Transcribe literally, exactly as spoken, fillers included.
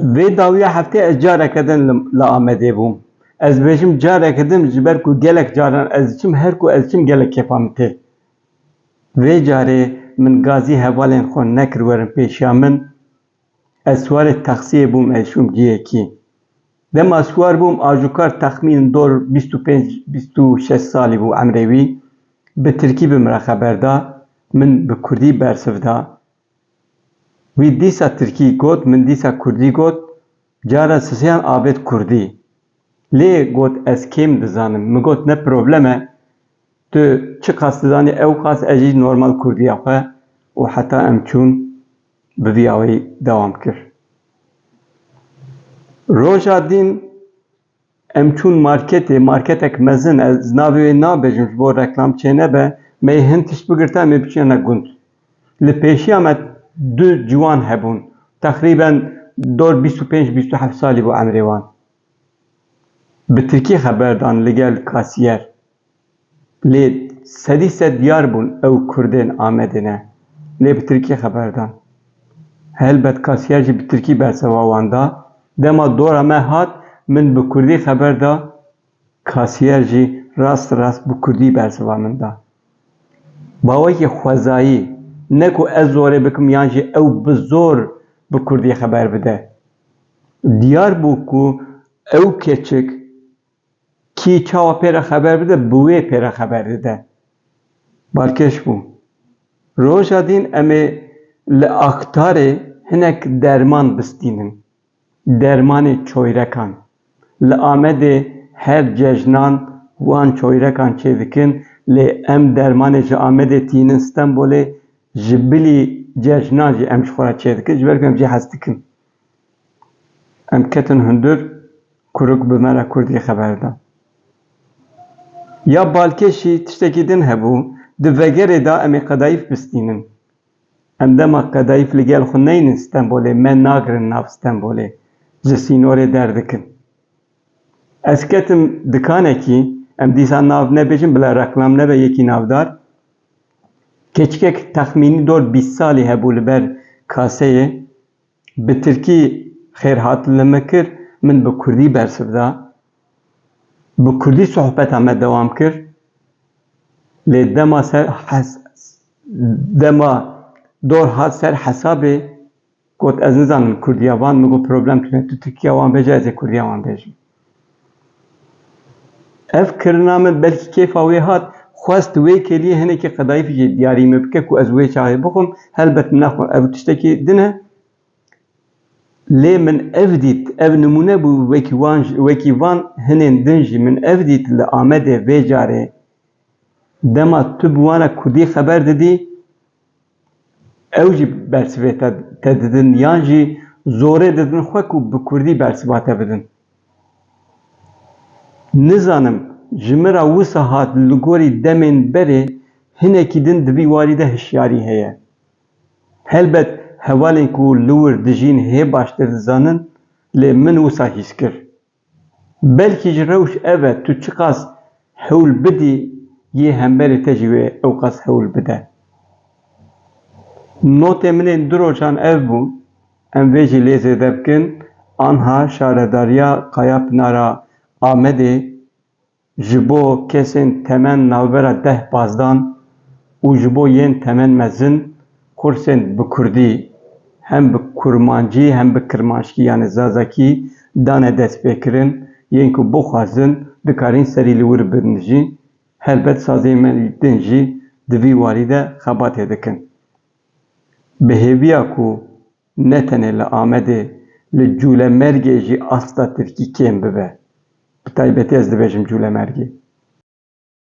Vê dawiya heftê ez careke din li, li Amedê bûm. Ez dibêjim careke din ji ber ku gelek caran ez diçim, her ku ez diçim gelek kêfa min tê. Vê carê min gazî hevalên xwe nekir werin pêşiya min. Ez siwarê taksiyê bûm, ez çûm ciyekî. Dema siwar bûm, ajûkar texmîn dor bîst û pênc, bîst û şeş salî bû emrê wî. Bi tirkî bi min re xeber da, min bi kurdî bersiv da. Wî dîsa tirkî got, min dîsa kurdî got, cara sisiyan avêt kurdî. Lê got, ez kêm dizanim. Min got, ne problem e, tu çiqas dizanî ewqas, ez jî normal kurdiya xwe û heta em çûn bi vî awayî dewam kir. Roja din em çûn marketê, marketek mezin, ez navê wê nabêjim ji bo reklam çênebe, me yê hin tişt bigirta, em ê biçiyane gund. Li pêşiya me du ciwan hebûn, teqrîben dor bîst û pênc bîst û heft salî bû emrê wan. Bi tirkî xeber dan li gel kasiyer. Lê sedî sed diyar bûn ew kurdên Amedê ne. Lê bi tirkî xeber dan. Helbet kasiyer jî bi tirkî bersiva wan da. Dema dora me hat, min bi kurdî xeber da. Kasiyer jî rast rast bi kurdî bersiva min da. Bawekî xwezayî, ne ku ez zorê bikim yan jî ew bi zor bi kurdî xeber bide. Diyar bû ku ew keçik kî çawa pê re xeber bide, bi wê pê re xeber dide. Balkêş bû. Roja din em ê li aktarê hinek derman bistînin. Dermanê çoyrekan. Li Amedê her cejnan wan çoyrekan çêdikin, lê em dermanê ji Amedê tînin Stenbolê, ji bilî cejnan jî em ji xwe re çêdikin, ji ber ku em jê hez dikin. Em ketin hundir, kurik bi me re kurdî xeber da. Ya balkêşî tiştekî din hebû, di vegerê de em ê qedayîf bistînin. Em dema qedayîf li gel xwe neynin Stenbolê, me nagirin nav Stenbolê, ji sînorê derdikin. Ez ketim dikanekî, em dîsa nav nebêjin, bila reklam nebe, yekî navdar. Keçikek texmînî dor bîst salî hebû li ber kaseyê. Bi tirkî xêrhat li min kir, min bi kurdî bersiv da. Bi kurdî sohbeta me dewam kir. Lê dema ser hes-, dema dor hat ser hesabê, got, ez nizanim kurdiya van, min got, problem tune, tu tirkiya wan bêje, ez ê kurdiya wan bêjim. Ev kirina min belkî kêfa wê hat, xwest wê kêliyê hinekî qedayîfî jî diyarî min bike ku ez wê çaxê bixwim, helbet min nexwe, ev tiştekî din e. Lê min ev dît, ev nimûne bû, wekî wan, wekî van hinên din jî min ev dît li Amedê vê carê. Dema tu bi wan re kurdî xeber didî, ew jî bersivê te, te didin, yan jî zorê didin xwe ku bi kurdî bersiva te bidin. Nizanim ji min re wisa hat, li gorî demên berê hinekî din di vî warî de hişyarî heye. Helbet hevalên ku li wir dijîn hê baştir dizanin, lê min wisa hîs kir. Belkî jî rewş ev e, tu çiqas hewl bidî, yê hemberê te jî wê ewqas hewl bide. Notê min ên du rojan ev bû, em vê jî lê zêde bikin, anha Şaredariya Qayapinara Amedê ji bo kesên temen navbera deh pazdan û ji bo yên temen mezin kursên bi kurdî, hem bi kurmancî hem bi kirmanckî, yanî zazakî, dane destpêkirin, yên ku bixwazin dikarin serî li wir bin jî. Helbet sazên me din jî di vî warî de xebatê dikin. Bi hêviya ku ne tenê li Amedê, li Cûlemergê jî asta tirkî kêm bibe. Bi taybetî ez dibêjim Cûlemergê.